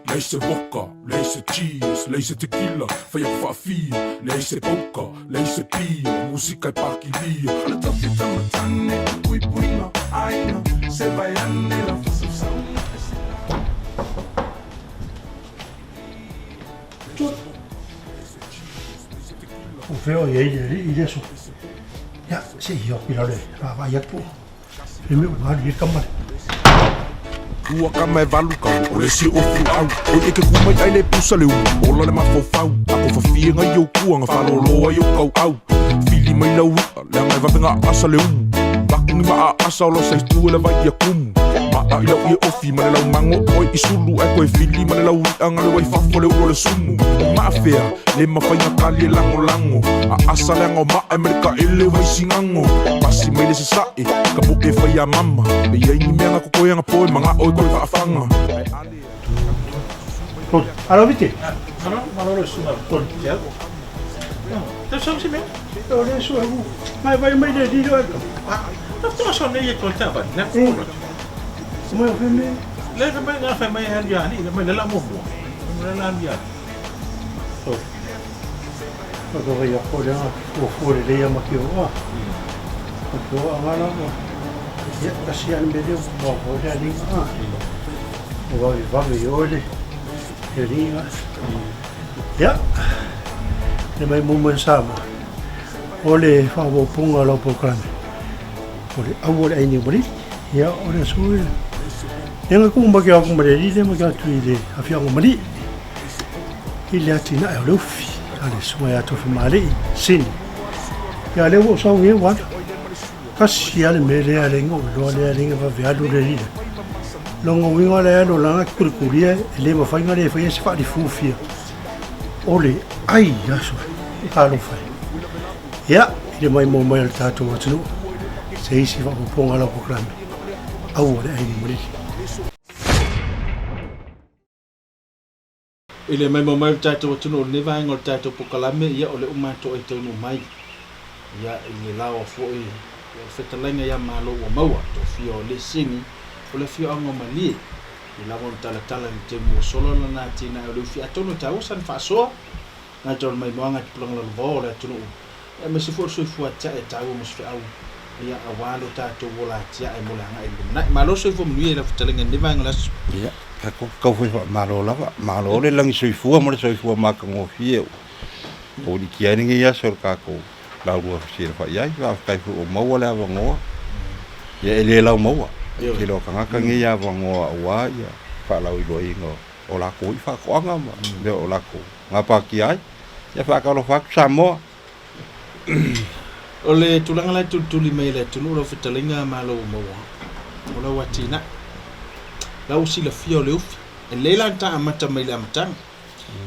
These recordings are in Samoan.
Leai se vodka, leai se cheese, leai se tequila, fai aku faafia, leai se poker, leai se pia, musika e pakilia. O le tofi tamatane, puipuiga, aiga, se vaeane la fasausauga e se O fea o i ai le alii i le aso. Ia, se i o atu i lalo e vaavaai atu po o Le mea ua alu i ai le kama lea. Ua kama e valu kau o le isi o fuau Oi e ke ku mai ai le pusa le umu Ola le mafaufau Ako fafie ngai ou kuanga Falolo ai ou kau au Fili mai lau i'a Leaga e vave nga asa le umu Vaku ni ma a asa o lo sai tu e le vai ia kumu Maa i lau ie ofi ma le lau mango Oi i sulu ae koe fili ma le lau i'a Nga le wai fafo le ulo le sumu O maa fea Le mafai na kali e lagolago A asa leaga o maa e ma le taele o Vaisigano Pasi mai le sasae Ka poʻe fai a mama Pe i ai ni mea na kokoe ana po e manao e koe faafaga Ae ale a Alo Viti. Alo, malo le susuga Tolu. Ia. Tau sau se mea. O le sua u. Mai vai mai le lilo e ka. Na fitoga sau nei e koe ta vai. Na fitoga. Mai o feme. Le fai mai na fai mai alu ia ni, mai le la muamua. Mai le la alu ia. I le atinae o le ufi a le susuga ia Tofamalii Sini. Ia lea ua ou sau nei ua alu. Tasi lava le mea lea le inga iloa lea le inga vave alu le lila. Lona uiga lea alu lana kulikulia e le mafai ona le faia se faalifufia o le ai aso e talofa e. Ia, i le maimoa mai o le tatou atunuu, se isi faaopoopoga o lau polokalame, aua le ai ni malili. I le maimoa mai o le tatou atunuu o lenei vaega o le tatou pokalame, ia o lea ua matou ai taunuu mai, ia i le laoa foi o le fetalaiga ia Malo ua maua, tofia o Leseni o le afioaga o Malie, i lava ona talatala i le taimi ua sola lana atinae o le ufi. Atonu e taua sana faasoa, gata o le maimoaga i tupulaga lalovao o le atunuu, aemaise foi o le soifua tiae taua mo se feau, ia aua lo tatou ola atiae mo le agai i le lumanai. Malo le soifua manuia i lau fetalaiga i lenei vaega o le aso. Ia, tatou tau fai faamalo lava. Malo le lagi soifua ma le soifua matagofie ua ulikia ai lenei aso i le tatou laulua fesilafai ai. Faafetai foi ua maua le avanoa. Ia e le lau maua i le tele o tagata nei avanoa aua ia faalauiloaina o latou i faatoaga ma mea o latou gapatia ai. Ia faatalofa atu Samoa. O le tulaga la e tulituli mai e le atunuu lau fetalaiga Malo ua maua, o lau atinae, lau silafia o le ufi, e lelei la ona ta amata mai le amataga.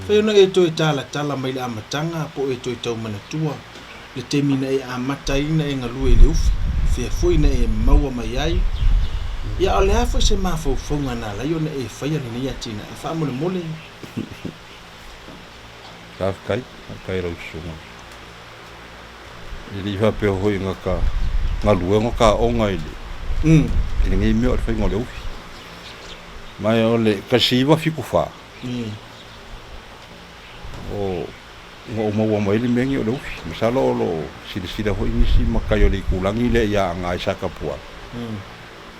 Fai ona e toe talatala mai le amataga po o e toe tau manatua le taimi na e amata ai na e galue i le ufi, fea foi na e maua mai ai, ia a o le a foi se mafaufauga na ala ai ona e faia lenei atinae? Faamolemole. Faafetai, faafetai i lau susuga. E le i faapea foi na ta galuega o ta aoga i le i lenei mea o le faiga o le ufi. Ma o le 1974, o na ou maua mai ai le mea lenei o le ufi. Masalo o lo o silasila foi nisi matai o le itulagi lea ia Aana i Satapuala.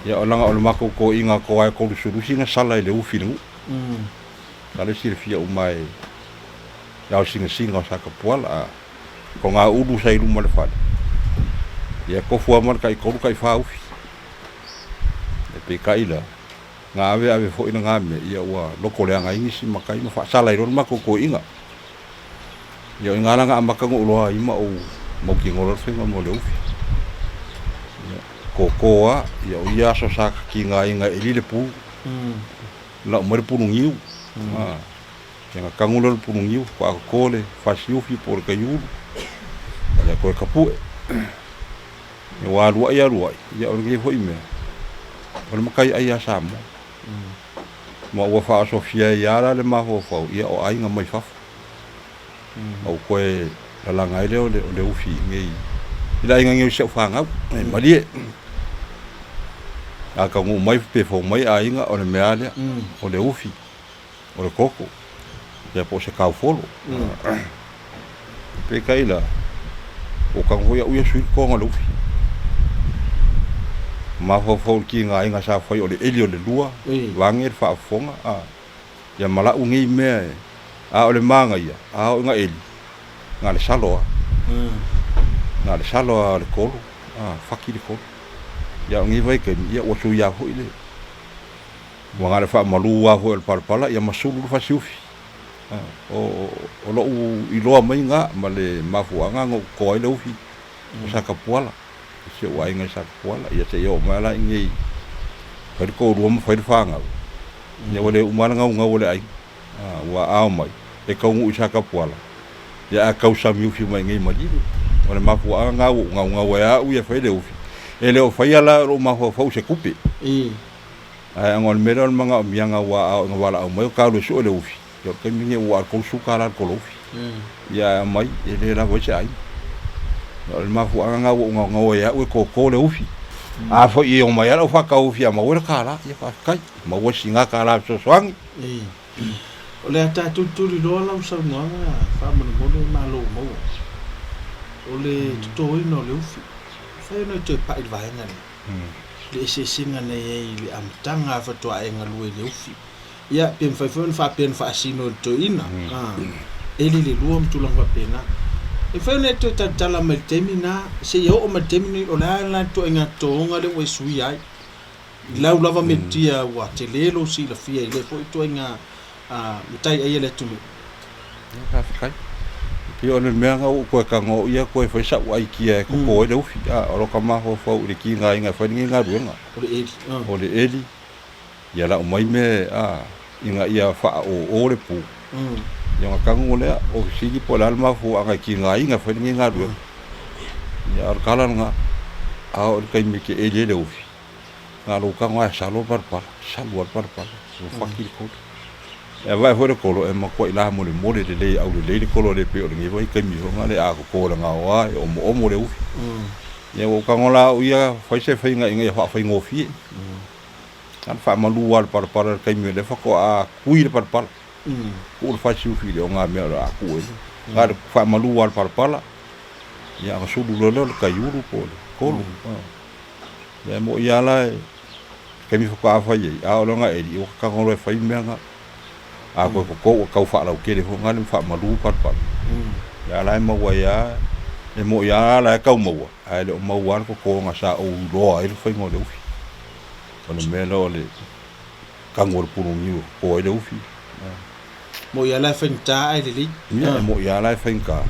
Ia leaga o le matou toeaina toa e tolusulusi na sala i le ufi i le nuu. Sa le silafia uma e le ao sinasina o Satapuala, a ko ngā ulu sa i luma o le fale, ia tofu lava ma le taitolu taifa ufi. E peitai la, na ave ave foi lena mea, ia ua lotoleaga ai nisi matai ma faasala ai loa le matou toeaina. Ia o i ina la na amata ona ou iloa ai ma ou mautinoa loa le faiga mo le ufi. Ia, toto lava, ia o ia aso sa tigaina e eli le pulu. Lau mai le pulu niu, ia na tanu lea o le pulu niu, faatoto le fasiufi po o le taiulu, ia toe tapue. Ia ua aluai aluai, ia o lenei foi mea, o le matai ai a Samoa. Ma ua faaosofia ai lava la le mafaufau, ia o aiga mai fafo. Ma ua toe lalaga ai lea o le ufi i inei, i le aiga nei o si au fanau, e malie. A taunuu mai pe fou mai aiga, o le mea lava lea, o le ufi. o le koko, ia po o se kaufolo. Peitai la, ua ou tago foi au ia sui le totoga o le ufi. Mafaufau i le tigaina sa fai o le eli o le lua, vaeane le faafofoga, a, ia ma lau nei mea e, a o le manaia, a oo ina eli, na o le salo lava. Na o le salo lava o le kolo, a, fati le kolo. Ia a o lenei vaitaimi, ia ua suia foi le, ua na o le faamalu lava foi o le palapala, ia ma sulu le fasiufi. O lou iloa mai lena ma le mafuaaga na ou totoa ai le ufi o Satapuala, i si ou aiga i Satapuala, ia seia oo mai la i inei fai le toalua ma fai le fanau, ia ua le uma lava le naunau o le aiga. Ua ao mai e taunuu i Satapuala, ia ae tausami ufi mai i inei i Malili. O le mafuaaga lena ua ou naunau ai au ia e fai le ufi, e le o faia la e lou mafaufau se tupe. Ae ona o le mea lea o le manaomiaga aua a oo ina valaau mai o talu e sue le ufi, ia o le taimi lenei ua 30 tala le kolofi. Ia ae aumai e le lava ai se aiga. Ia o le mafuaaga lena ua ou gaogao ai au e toto le ufi. A foi e omai lava lau faatau ufi a maua le tala, ia faafetai. Maua sina tala fesoasoani. O le a tatou tuliloa lau saunoaga faamolemole malo maua. O le totoina o le ufi, e mafai ona e toe pai i le vaega lea. le eseesega na i ai i le amataga faatoa e galue i le ufi. Ia, pe mafai foi ona faapea na faasino e le toeaina, eli le lua ma tulaga faapena. E mafai ona e toe talatala mai i le taimi lena, seia oo mai i le taimi lenei, o le a la le ituaiga totoga lea ua e suia ai? I lau lava metotia ua tele lou silafia i lea foi ituaiga mataiai a le atunuu. Ia, faafetai. E pei o le mea na ua ou toe tago ia toe fai sa'u aikia e toto ai le ufi, a o lota mafaufau i le tigaina e fai lenei galuega. O le eli. O le eli, ia la'u mai mea a ina ia faaōō le pu. Ia ona tago lea, o fesili po o le a le mafuaaga e tigaina e fai lenei galuega. Ia a o le tala lena, a oo i le taimi e te eli ai le ufi, Na lou tago lava e salo le palapala, salu lava le palapala, ua fati le kolo. E avae foi le kolo, e matuai lamolemole lelei, aulelei le kolo e le pei o lenei vaitaimi foi lena le a toto i le gaoa e omoomo le ufi. Ia ua ou tago la au ia fai se faiga ina ia faafaigofie. Na ona faamalu lava o le palapala i le taimi o lea faatoa tui le palapala. Tuu le fasi ufi i le ogamea o le a tuu ai. Na o le faamalu lava o le palapala, ia ona sulu loa lea o le taiulu po o le kolo. Ia e moni lava la i taimi faatoa fai ai, a o lona eli, ua tatago loa e fai mea na. A toe toto ua tau faalautele foi na le faamalu palapala. Ia la e maua ai lava, e moni lava la e tau maua, ae le o maua lava le totoga sa ou iloa ai le faiga o le ufi. O le mea lea o le tanu o le puluniu e toto ai le ufi. Moni lava la e faigata ae lelei. Ia, e moni lava la e faigata.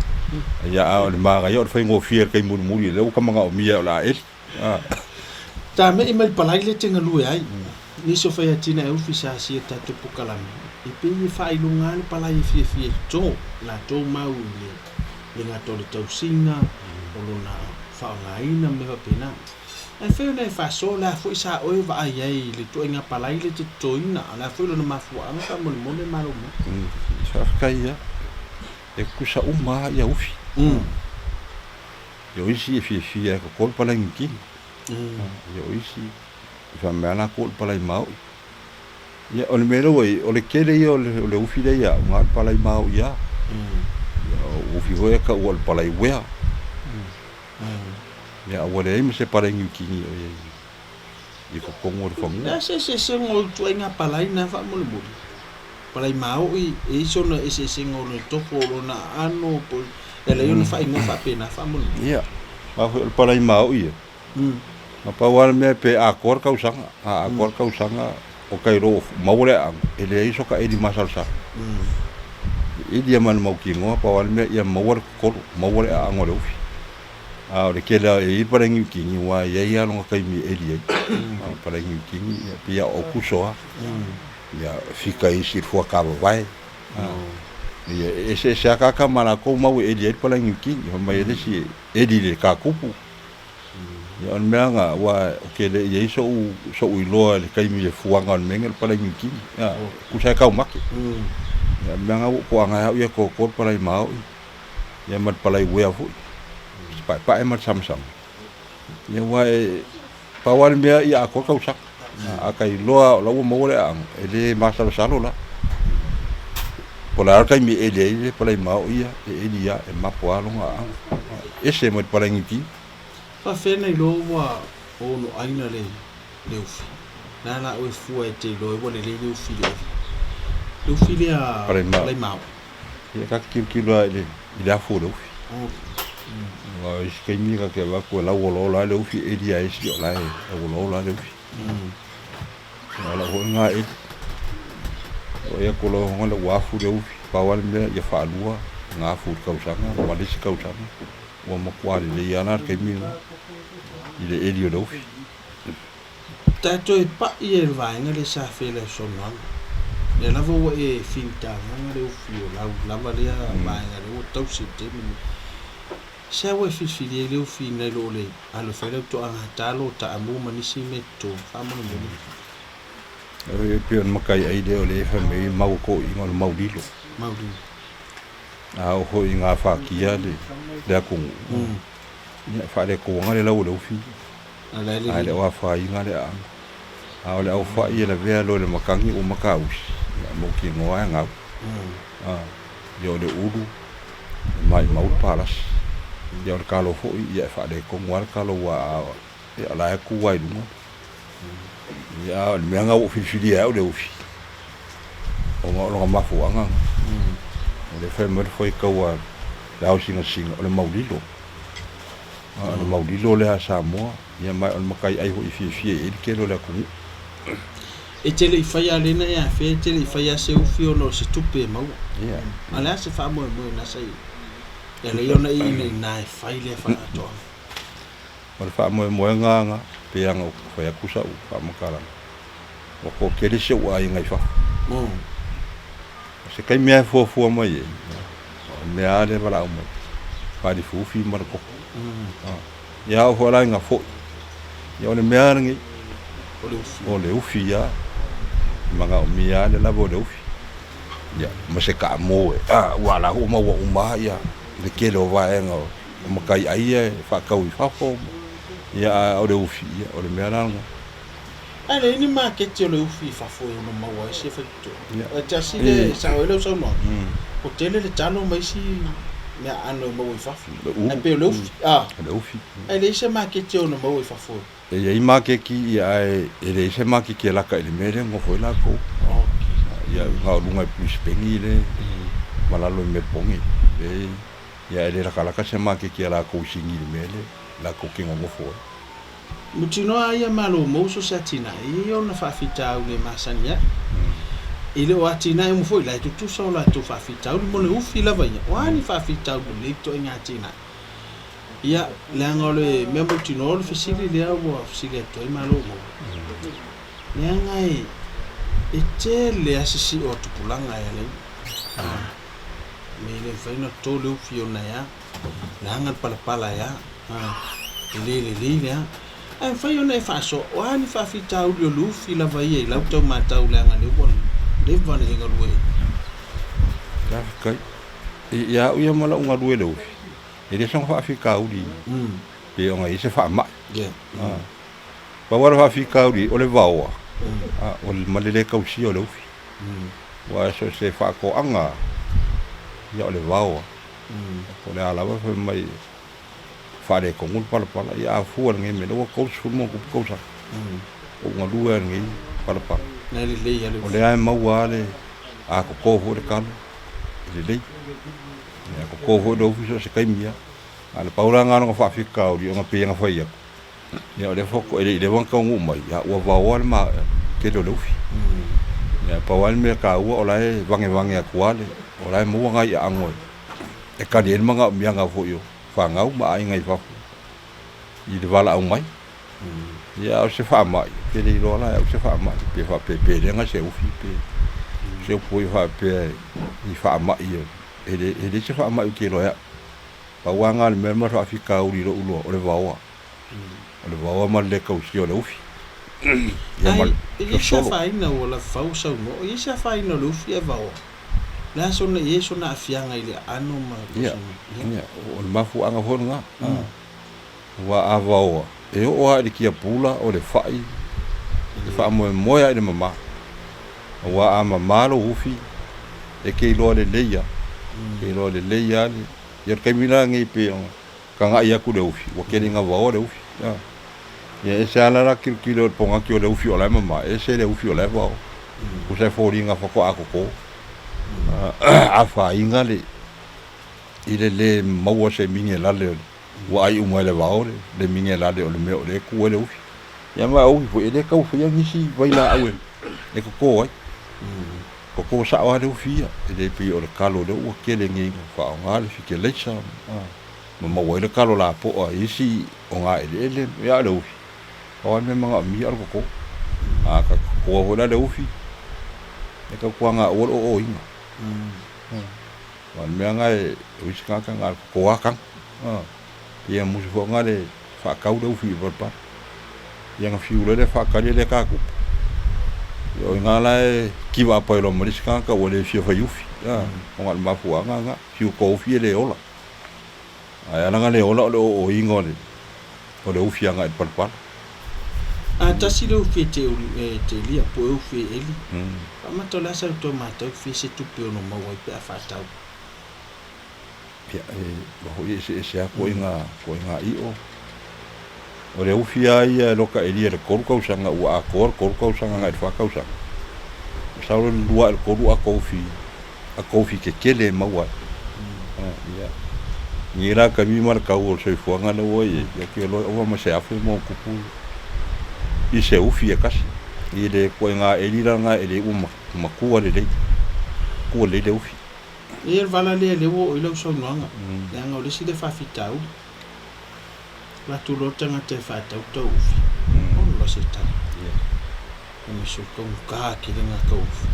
Ia, a o le manaia o le faigofie i le taimi mulimuli, lea ua ta manaomia o le a eli. Tamei mai le palai lea e te galue ai. Nisi o faiatina e ufi sa asia i tatou pokalame, e pei e faailoga lava le palai e fiafia i toto, latou mau i le le gata o le tausiga, o lona faaaogaina ma mea faapena. Ae fai ona e faasoa o le a foi sa oe e vaai ai i le ituaiga palai lea e te totoina, a o le a foi lona mafuaaga faamolemole malo mai. Faafetai ia. E tutusa uma lava ia ufi. Ia o isi e fiafia e toto le palai gikini. Ia o isi e faapea latou o le palai maoi. Ia o le mea lea ua i ai, o le tele ia o le ufi lea ia au, na o le palai maoi lava. Ia o ufi foi ia e taua o le palai uea. Ia a ua leai ma se palai niukini o i ai i totonu o le fanua. O le a se eseesega o ituaiga palai na faamolemole? Palai maoi, e i ai sona eseesega o lona tofo, o lona aano, po o e ala ai ona faaigoa faapena faamolemole. Ia, aua foi o le palai maoi ia, na pau lava le mea pe atoa le tausaga, a atoa le tausaga o tai loa maua le aano, e leai so ta eli masalosalo. E eli lava ma le mautinoa, pau lava le mea ia maua le totolo, maua le aano o le ufi. A o le tele lava e i ai palai niutini, aua e i ai lava lona taimi e eli ai. A o palai niutini, ia pei lava o aukuso lava. Ia fika isi i le fuata vavae. Ia e eseese lava tagata ma latou mau e eli ai le palai niutini. Fai mai le isi e eli i le tatupu. Ia o le mea lena, aua ou te le i ai so'u so'u iloa i le taimi e fuaga o le mea lenei o le palai niutini. A, tusa e taumate. Ia o le mea lena ua ou toaga ai au ia e toto le palai maoi, ia ma le palai uea foi, se paepae ma le samasama. Ia aua e pau lava le mea ia atoa le tausaga. A ta iloa o la ua maua le aano, e le masalosalo la. Po o le a le taimi e eli ai le palai mao ia, e eli lava, e mapo lava lona aano. E ese mai le palai niutini. Faafefea na iloa ua ono aina le le ufi? Le a la oe fua e te iloa ai ua lelei le ufi i le eli? Le ufi lea Palai mao. palai mao. Ia ta te tilotilo lava i le i le afu o le ufi. Aua o isi taimi ta te avatu e lauolaola lava le ufi e eli lava e isi o la e lauolaola lava le ufi. Ia o lau foi lena eli. Vaai atu loa ona ua afu le ufi, pau lava le mea ia faalua ona afu i le tausaga ma le isi tausaga. Ua matua lelei lava la le taimi lena i le eli o le ufi. Ta toe pa'i e le vaega lea sa fela i saunoaga. Lea lava ua e finitagaga le ufi o lau lava lea vaega lea ua tausi i le taimi lenei. Se ua e filifili ai le ufi nai lo le alu e fai lau toaga talo, taamu ma nisi mea toto faamolemole. E pei o le matai lea o lea e fai mai mau toeaiina o le mau lilo. Mau lilo. A oo foi ina afatia le atunuu, ia e faaletonu le lau o le ufi, ae le o afaina le aano. A o le aufai e lavea loa i le matagi ua matausi, ia e mautinoa lava e gau. Ia o le ulu, e maimau le palasi. Ia o le talo foi, ia e faaletonu lava le talo aua o la e tu lava i luga. Ia a o le mea lena ua ou filifilia ai au le ufi, ona o lona mafuaaga lena. O lea e fai mai le faitau a le ao sinasina, o le maulilo. O le maulilo lea a Samoa, ia ma o le mataiai foi e fiafia i ai le tele o le atunuu. E te le i faia lena e afea, e te le i faia se ufi ona o se tupe e maua. A o le a se faamoemoe na sa i e ala ai ona e inaina e fai lea faatoaga? O le faamoemoega lena, pei lava ona ou fai atu sau faamatalaga, ua toatele si ou aiga i fafo. O se taimi lava e fuafua mai ai, o le mea lava lea e valaau mai, faalifuifi ma le koko. Ia a oo foi la ina foi, ia o le mea lava lenei, o le ufi lava, e manaomia lava le lava o le ufi, ia ma se taamo e, aua o la foi ua maua uma lava ia le tele o vaega o matai ai ia e faatau i fafo, ia a o le ufi, ia o le mea la lena. Ae leai ni maketi o le ufi i fafo e ono maua ai se faitotoa. E tasi le sao ai lau saunoaga, ua tele le talo ma isi meaano e maua i fafo. Ae pei o le ufi, a. O le ufi. Ae leai se maketi e ono maua i fafo. E i ai maketi, ia, ae e leai se maketi e laka i le mea lea e nofo ai latou. Ia, na o luga i Brisbane le, ma lalo i Melbourne. Le, ia, e le lakalaka se maketi a latou i Sini i le mea lea latou te nonofo ai. Mautinoa ai ia Malo mou so se atinae e i ai ona faafitauli e masani ai. E le o atinae uma foi la e tutusa o latou faafitauli mo le ufi lava ia, o a ni faafitauli o lenei ituaiga atinae. Ia, leaga o le mea mautinoa o le fesili lea ua fesili atu ai Malo mou, leaga e e tele lava sisi'o a tupulaga e ala ai me e le mafai ona toto le ufi ona e a, leaga le palapala e a. E le lelei lea. Ae mafai ona e faasoa, o a ni faafitauli o le ufi lava ia i lau tau matau leaga lea ua leva ona e galue ai. Faafetai. Ia au ia ma lau galue i le ufi, e le soona faafitauli pe ona i ai se faamai. Pau lava le faafitauli o le vaoa, ma le le tausia o le ufi. Aua so o se faatoaga, ia o le vaoa. Po o le a lava fai mai faaletonu le palapala, ia a fua i lenei mea, lea ua 30 ma ona tupu tausaga o ou galue lava i lenei palapala. O lea e maua lava le, a toto foi le talo, e lelei. A toto foi le ufi, so o se taimi lava. A o le pau la lena o lona faafitauli ona pei ona fai atu, ia o lea faatoa, e le i leva ona taunuu mai, a ua vaoa le tele o le ufi. Ia pau lava le mea taua o la e vagevage atu lava le, o la e maua nai aano e e tali ai le manaomiaga foi o fanau ma aiga i fafo i le valaau mai. Ia, a o se faamai, ou te le iloa la e au se faamai, pe faapea pe lega se ufi pe se upu foi faapea i faamai, e le e leai se faamai ou te iloa e au. Pau lava lena o le mea ma le faafitauli i lou iloa, o le vaoa. O le vaoa ma le le tausia o le ufi. Ia ma le Ai, e i ai se sosolo. afaina ua lavafau o saunoa, e i ai se afaina o le ufi ae vaoa? Le a sona i ai sona aafiaga i le aano ma Ia, ia, o le mafuaaga foi lena. Aua a vaoa, e oo lava i le tiapula o le fai, e faamoemoe lava i le mama. Aua a mama lou ufi, E ke iloa lelei lava, ke iloa lelei lava le, ia le taimi la lenei pei ona taga'i atu le ufi, ua tele ina vaoa le ufi. Ia ese lava la la tilotilo i le pogati o le ufi o la e mama, ese le ufi o la e vaoa. Tusa e foliga faatoa toto. Afaina le i le lē maua se minerale o le ua ai uma e le vao le minerale o le mea o lea e tu ai le ufi. Ia ma o ufi foi e le tau faia nisi vailaau e toto ai. Toto sa'o lava le ufi ia, e le pei o le kalo lea ua tele nei ina faaaoga le fiteleisa ma maua ai le kalo lapoa i isi ogaeleele, ia a o le ufi, pau lava le mea manaomia o le toto. A ta totoa foi la le ufi, e tautuana aua le ooina. Aua o le mea lena e o isi tagata na o le toto lava tanu. Pei e musu foi ona le faatau le ufi i le palapala. Ia ona fiu loa lea e faatali e le tatupu. Ia o i ina la e give up ai loa ma le isi tagata ua le fia fai ufi. Ona o le mafuaaga lena, fiu to ufi e le ola. Ae ala ona le ola o le ooina o le o le ufi agai i le palapala. A tasi le ufi e te ulu e te lia po e ufi e eli. Faamata o le a sa tou matau fia se tupe ono maua ai pe a faatau. Ia, e ua foi eseese lava ituaiga, ituaiga io. O le ufi lava ia e loka elia i le tolu tausaga ua atoa le tolu tausaga agai i le fa tausaga. Masalo le lua ae le tolu ato ufi, ato ufi tetele e maua ai. Ia, nei la taimi ma le tau o le soifuaga lea ua i ai, ia ou te iloa e ova ma se afe ma ona tupu i se ufi e tasi. I le ituaiga eli la lena e le ua matua lelei, matua lelei le ufi. E i ai le vala lea lea ua oo i lau saunoaga, leaga o le isi lea faafitauli. Avatu loa le tagata e faatau tau ufi, ola se tala. Fai mai so taugata tele ngā tau ufi.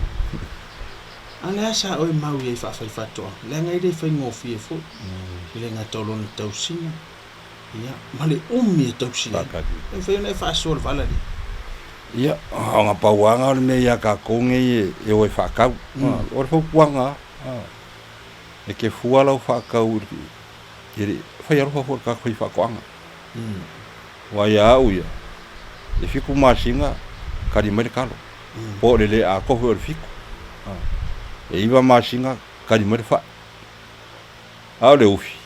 A le a sa oe mau i ai faafai faatoaga, leaga e le faigofie foi, e le gata o lona tausiga, ia, ma le umi e tausi ai. E mafai ona e faasoa le vala lea. Ia, o na pau lava na o le mea ia tatou nei e o e faatau. O le fautuaga lava, e te fua lau faatau i le, fai alofa foi i le tagata faifaatoaga. Aua ia au ia, e fitu masina kali mai le kalo, po o le le atoa foi o le fitu. E iva masina kali mai le fai. A o le ufi,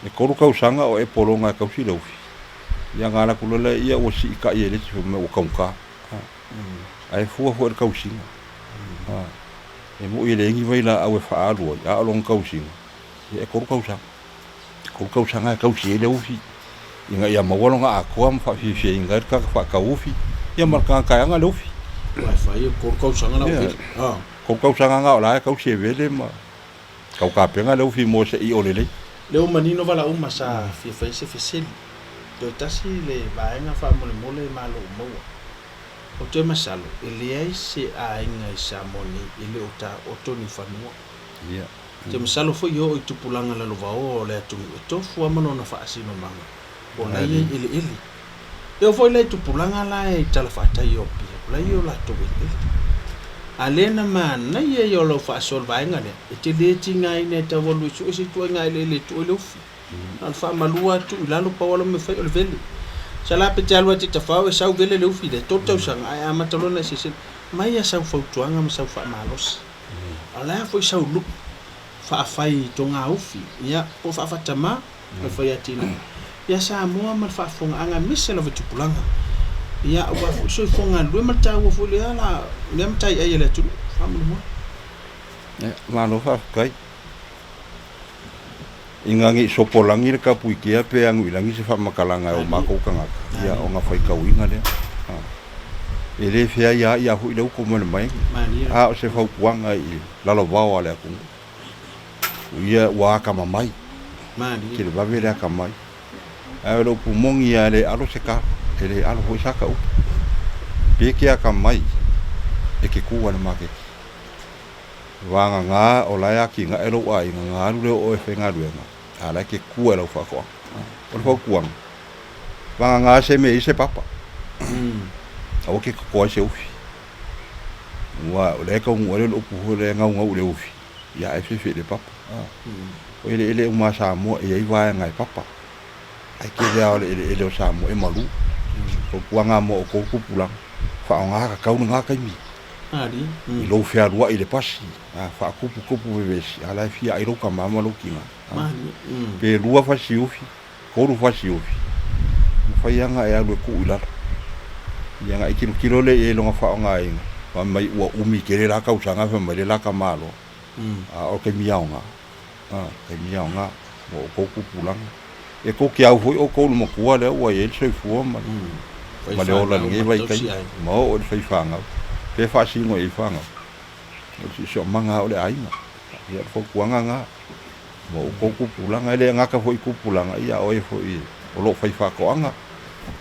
e tolu tausaga o e pologa e tausi le ufi. Ia ona alu atu loa lea, ia ua siitai e le isi fai mai ua taugata. Ae fua foi i le tausiga. E moi e leai ni vailaau e faaalu ai, a o lona tausiga, ia e tolu tausaga. Tolu tausaga e tausi ai le ufi ina ia maua lona atoa ma faafiafiaina ai le tagata faatau ufi, ia ma le tagata e ana le ufi. Aua e fai e tolu tausaga lau vele. Tolu tausaga na o la e tausi e vele ma tau tapena le ufi mo se io lelei. Lea ua manino vala uma sa fia fai se fesili. Toe tasi le vaega faamolemole malo o maua. O toe masalo e leai se aiga i Samoa nei e le o taoto ni fanua. Te masalo foi e oo i tupulaga lalovaoa o le atunuu e tofu lava ma lona faasinomaga o la e i ai eleele. E oo foi la i tupulaga la e i talafatai o Apia, o la e i ai o latou eleele. A lea na manaia ia o lau faasoa i le vaega lea, e te le tigaina e tau alu e sue se ituaiga eleele e tuu ai le ufi. Na o le faamalua atu i lalo pau lava le mea fai o le vele. Sala pe te alu atu i tafao e sau vele le ufi lea, tolu tausaga ae amata loa ona e silasila mai a sau fautuaga ma sau faamalosi. A o le a foi sau luʻu faafai i togaufi, ia, po o faafatama, ma le fai atinae ia Samoa ma le faafofogaaga aemaise lava i tupulaga. Ia, aua foi le soifua galulue ma le taua foi lea la, lea mataiai a le atunuu. Faamolemole. Ia, malo faafetai. Ina ne i sopolagi le tapuitea pe anu i lagi se faamatalaga e o matou tagata, ia ona faitauina lea. E le feai lava ia foi le utu mai le maege, a o se fautuaga i lalovao a le atunuu. Ia ua atamamai, televave le atamai. Ae o le upu moni lava e le alo se tala, e le alo foi saka upu. Pe ke atamai, e ke tu lava i le maketi. Vagana o la e atinae lou aiga, ona alu lea o oe e faigaluega, a o la e te tua i lau faatoaga. O le fautuaga, vagana se mea e i ai se papa, aua te toto ai se ufi. Aua o lea e taunuu ai le upu foi lea e gaugau i le ufi, ia ae fefe i le papa. O eleele uma a Samoa e i ai vaega e papa, ae tele lava o le eleele o Samoa e malu. Fautuaga mo outou tupulaga, faaaoga tatau lena taimi. I lou fealuai i le pasi, a faakupukupu vevesi, a la e fia ai lou tama ma lou tina. Pe lua fasiufi, tolu fasiufi, mafai lava ona e alu e tuu i lalo. Ia ona e tilotilo lea i ai i lona faaaogaina, fai mai ua umi tele la tausaga fai mai le la tamaloa. A o le taimi aoga, a, taimi aoga mo outou tupulaga. E tou te au foi outou i le matua lea ua i ai le soifua ma le, ma le ola i lenei vaitaimi, ma oo i le faifanau. Pe faasino i ai fanau, o le siosiomaga lava o le aiga. Ia o le fautuaga lena mo outou tupulaga. E le gata foi i tupulaga, ia a o e foi o lo o fai faatoaga.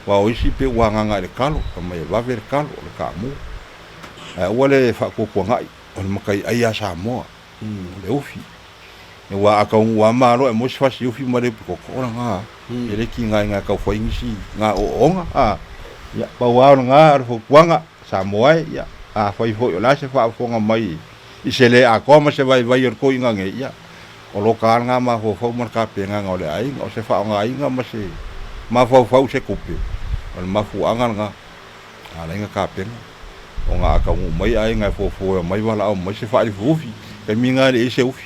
Aua o isi pei ua agaga i le talo, fai mai e vave le talo, o le taamu. Ae aua le faatuatuanai, o le mataiai a Samoa, o le ufi. Aua a taunuu lava malo e maua se fasiufi ma le upitoto, o lena e le tigaina e tau fai nisi gaooga. A, ia, pau lava o lena o le fautuaga, Samoa e, ia, afai foi o le a se faafofoga mai i se le atoa ma se vaivai o le toeaina nei, ia, o lo ta lena mafaufau ma le tapenaga o le aiga, o se faaaogaina ma se mafaufau i se tupe, o le mafuaaga lena. A ala ai ona tapena, ona a taunuu mai aiga e fuafua e omai valaau mai se faalifuufi, taimi lena e leai se ufi.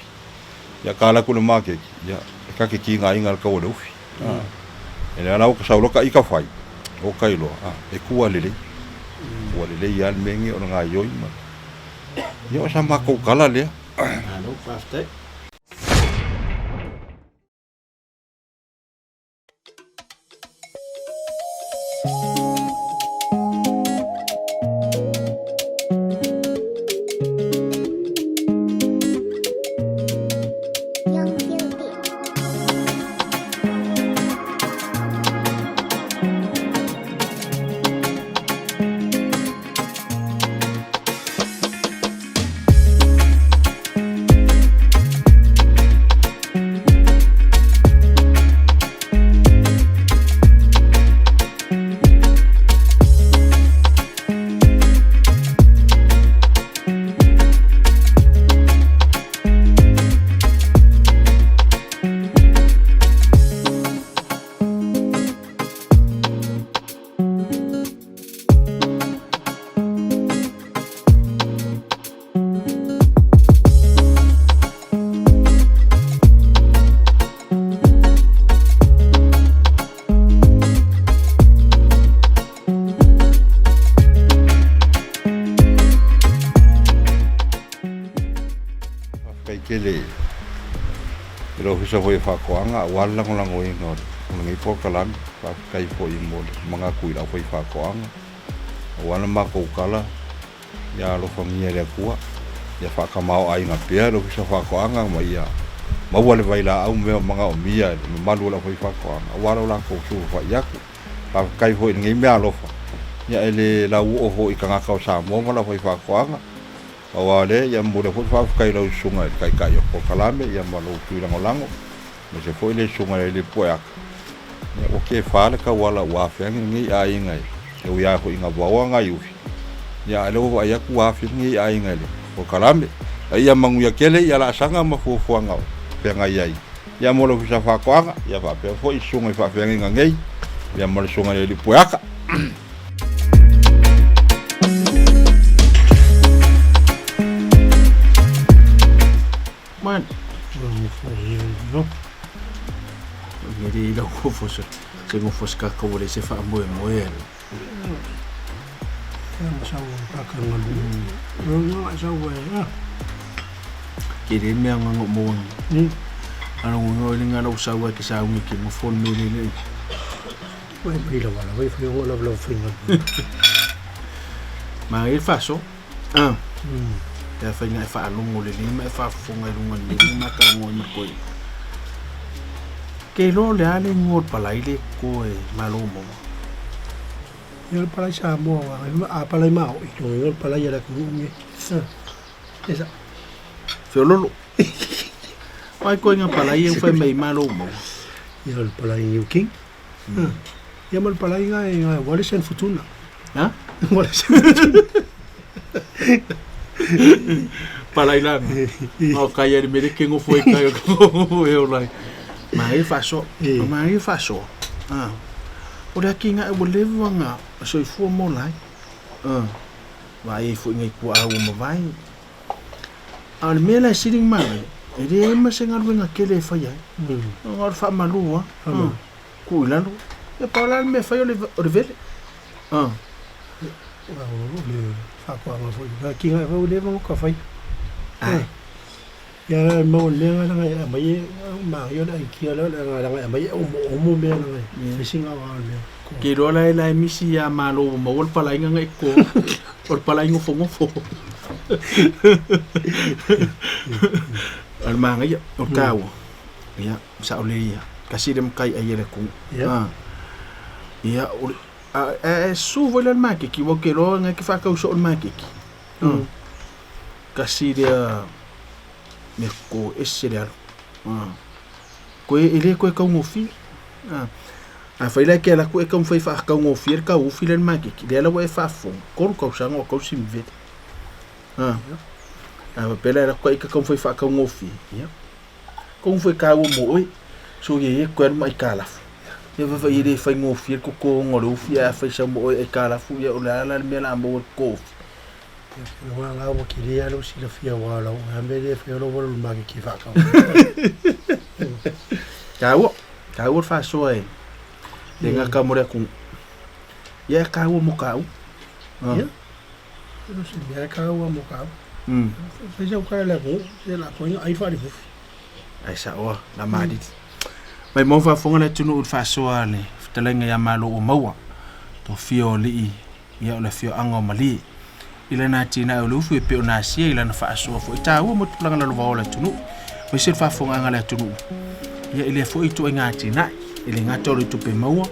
Ia ta alu atu i le maketi, ia e ta te tigaina i le tau o le ufi. E lea la ua ta sau loa ta ita fai, ua ta iloa, e tua lelei. Tua lelei lava le mea lenei o le gaoioi ma le... Ia o sa matou tala lea. Malo, faafetai. Faafetai tele i le Ofisa foi o Faatoaga aua le lagolagoina o lenei polokalame. Faafetai foi mo le manatu i le aufaifaatoaga aua le matou tala Ia alofagia e le Atua, ia faatamaoaiga pea le Ofisa o Faatoaga ma ia maua le vailaau mea o manaomia e le mamalu o le aufaifaatoaga aua lo latou sulufai atu. Faafetai foi i lenei meaalofa, ia e le lauoo foi i tagata o Samoa ma le aufaifaatoaga. Pau lava o lea, ia momoli atu foi le faafetai i lau Susuga i le Taitai o Polokalame ia ma lou tui lagolago, aemaise foi le Susuga i le Alii Pueaka. Ia ua kefa le tauala ua afea lenei aiga e ui lava foi ina vaoa nai ufi, ia a o lea ua vaai atu ua afe lenei aiga i le polokalame. A ia manuia tele ia laasaga ma fuafuaga o feagai ai ia mo le Ofisa o Faatoaga, ia faapea foi susuga i faafeagaiga nei, ia ma le susuga i le Alii Pueaka. Man. Ngeri i lau kofo se se ngofo se kakau le se wha moe moe ale. Ia ma sau kaka ngalu. Nga sau e. Ke le mea nga ngo mo. Ano ngo le nga lau sau ke sau ngi ke ngofo me le le. Wai mai la wala wai fai ngo la la fai nga. Ma e faso. Ah. Pe afai nga e faalogo lelei ma e faafofoga i luga o le ma talanoa ma koe. Ke iloa le a le igoa o le palai le ko e malo maua. Ia le palai Samoa wa a palai maoi to le palai ala ku nge. Esa. Feololo. Wai koe nga palai e whai mai malo maua. Ia le palai New King. Ia ma le palai nga e nga Wallis and Futuna. Ha? Wallis and Futuna. Palai la. O kai ari mere ke ngofo e kai o e o lai. Ma e faso. Ma e faso. Ah. O le aki nga e ua leva nga soifua mo lai. Ah. Vaai ai foi nai tuaa ua mavae. A o le mea la e sili ona manaia, e leai ma se galuega tele e faia ai. Ona o le faamalu lava, tuu i lalo. Ia pau la le mea e fai o le vele. O le faatoaga foi, atinae foi ua leva ona ota faia. Ia la e maua i le mea lena leaga e aumai e manaia o le aikia lea leaga e aumai e omoomo mea leaga e fai si gaogaoa o le mea. Ou te iloa la e la e misi ia Malo ua maua le palaiga na e toto, o le palai nofonofo. A o le manaia, o le taua, ia, sao lelei ia, tasi le matai ai e le atunuu. Ia, o le, a e susu foi la i le maketi, aua ou te iloa na e te faatau soo i le maketi. Tasi lea mea toto ese le alu. Toe e le toe taugofie. Afai la e te alu atu e taumafai e faataugofie le tauofi lea i le maketi, lea la ua e faafofoga, 3 tausaga o tausi ma vele. A faapea la e alu atu ita taumafai e faataugofie, ia, atonu foi e taua mo oe, soia ia e toe alu ma aitalafu. Ia vaavaai e le faigofie le totoina o le ufi, ae afai e sau ma oe aitalafu, ia o le a la le mea o le a maua i le toto ufi? Aua la ua tele lava lou silafia aua o lau a mea lea e fai o lou alu i le maketi e faatau. Taua, taua le faasoa e le gata mo le atunuu. Ia e taua mo tāua. Ia, o se mea e taua mo tāua. Fai sau tala i le atunuu, se la toina ai faalifufi. Ai sao lava, la malili. Mai mau faafofoga le atunuu i le faasoa a le fetalaiga ia Malo ua maua, tofia o alii ia o le afioaga o Malie. I lana atinae o le ufi e pei ona asia i lana faasoa foi taua mo tulaga lalovaoa o le atunuu, aemaise le faafofogaaga a le atunuu ia i lea foi ituaiga atinae. E le gata o le tupe maua,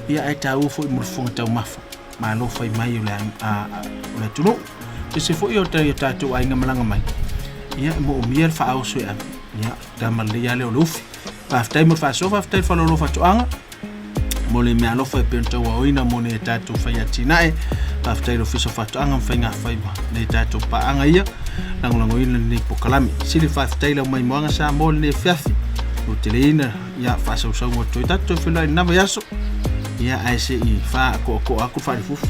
ia ae taua foi mo le fofoga taumafa. Malo fai mai o le, a, o le atunuu. Aemaise foi o tatou aiga malaga mai, ia e moomia le faaoso e ave. Ia, tama lelei lava lea o le ufi. Faafetai mo le faasoa, faafetai le faaaloalo faatoaga. mo le meaalofa e pei ona tauaoina mo nei tatou fai atinae. Faafetai i le Ofisa o Faatoaga ma Faiga Faiva nei tatou paaga ia lagolagoina lenei polokalame. Sili faafetai lau maimoaga Samoa lenei afiafi. Ua teleina ia faasausauga o toe tatou feiloai i lena vaiaso. Ia ae se i faakoakoa atu faalifufu.